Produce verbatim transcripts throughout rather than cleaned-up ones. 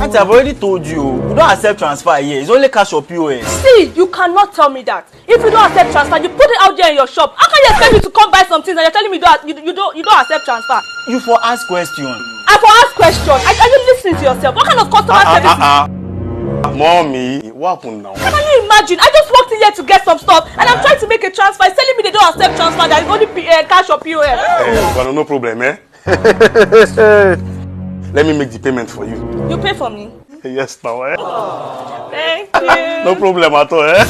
Auntie, I've already told you. We don't accept transfer here. It's only cash or P O S. See, you cannot tell me that. If you don't accept transfer, you put it out there in your shop. How can you expect me to come buy some things and you're telling me you don't, you, you don't, you don't accept transfer? You for ask question. I for ask question. Are, are you listening to yourself? What kind of customer Ah, service ah, is ah, ah. Mommy, what happened now? Can you imagine? I just walked in here to get some stuff and I'm trying to make a transfer. It's telling me they don't accept transfer, that is only P, uh, cash or P O S. Eh, but no problem, eh? Let me make the payment for you. You pay for me? Yes, now, eh? Thank you. No problem at all, eh?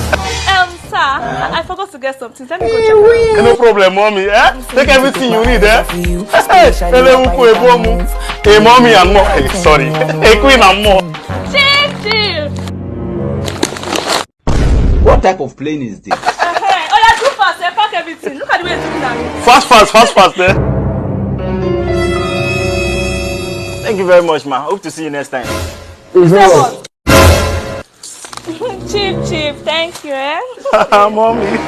Um, sir, I, I forgot to get something. Let me go check. Eh, no problem, mommy, eh? Take everything you need, eh? Hey, Elewu kwe bomu. Hey, mommy and more. Hey, sorry. Hey, queen and more. Chief, chief. What type of plane is this? Hey, oh yeah, do fast, eh? Pack everything. Look at the way you're doing that. Fast, fast, fast, fast, eh? Thank you very much, ma. Hope to see you next time. Chief, chief, thank you, eh? Mommy.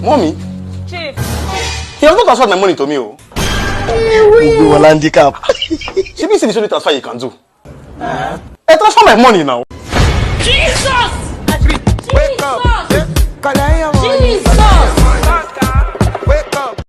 Mommy, Chief, he has not transferred my money to me, oh. Gbogbo wọn la handicap. She be see the only transfer you can do. I transfer my money now.